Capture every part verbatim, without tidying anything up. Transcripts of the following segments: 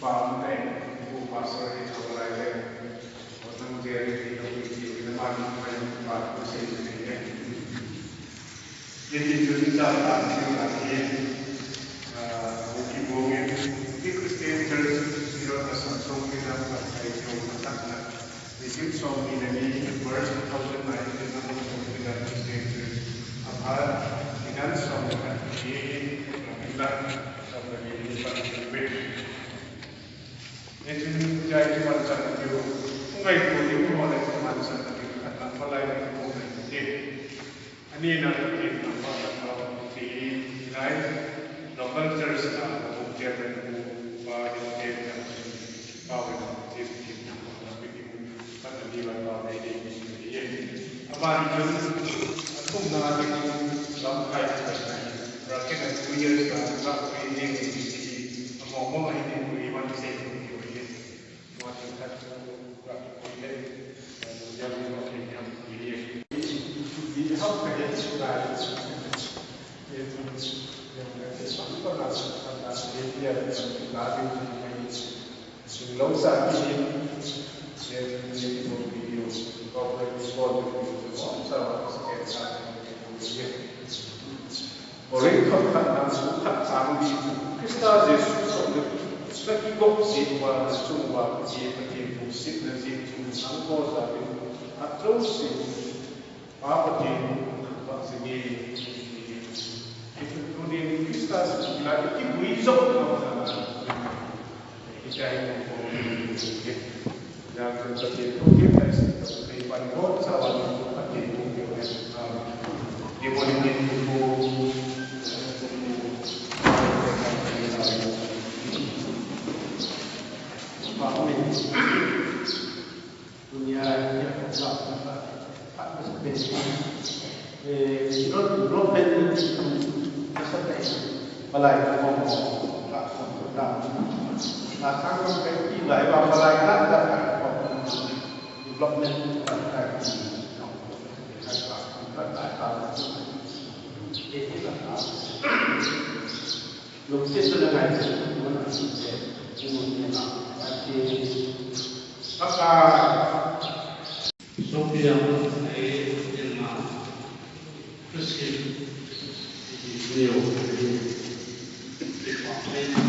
Pam tei bu pastor ni thok lai le. Otang je ni thok ni ji ni ma ni ma ni pa ko se ni ne. Ye ni ju ni ta ta ni la ni. Ah, bu ki bo nge. Ki Christian church ni ro ta sa song ni na ta kai ko na ta na. Nisim som ni nani verse two thousand nine ni nani som ni nani state abha inan som ni nani ye la som ni nani som ni nani. Nisim jai ni man san ni yo ngai ko ni mo le man san ni ka ta palai ni mo ni. Ani na ni namba na ti lai local church na ko chairman ko ba ni ke na ba ni ti ti na ko na ti ko ba ni ba ba ni ni ye. Aba ni jun kum na ni lam kai ko na ra ke na two years na ba ko ni ni ti amo mo ni ni ko ni man se ko ni ye. Korinth khatna sukha tang di Khrista Jesu songni saki gok si ba sung ba si pati bu si na si sung sang ko sa bi atro si pa pati ba si ni. Itu tu ni Khrista la ki bu i jok ko sa. Dunia ini, Sophia, ai, Emma, Christian, Neo, Christian, Christian,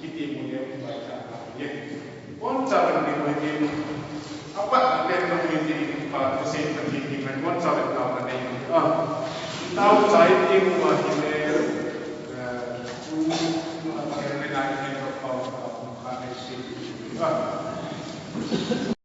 Kiti mune bai ta ye. Bon saben ni mui tin. Apa ne no mui tin pa ko se ta ti ni mai bon saben ta na nei. Ah. Tau sai ti mu ma ti ne. Eh, tu ma ke ne nai ne ko pa ka ne si. Ah.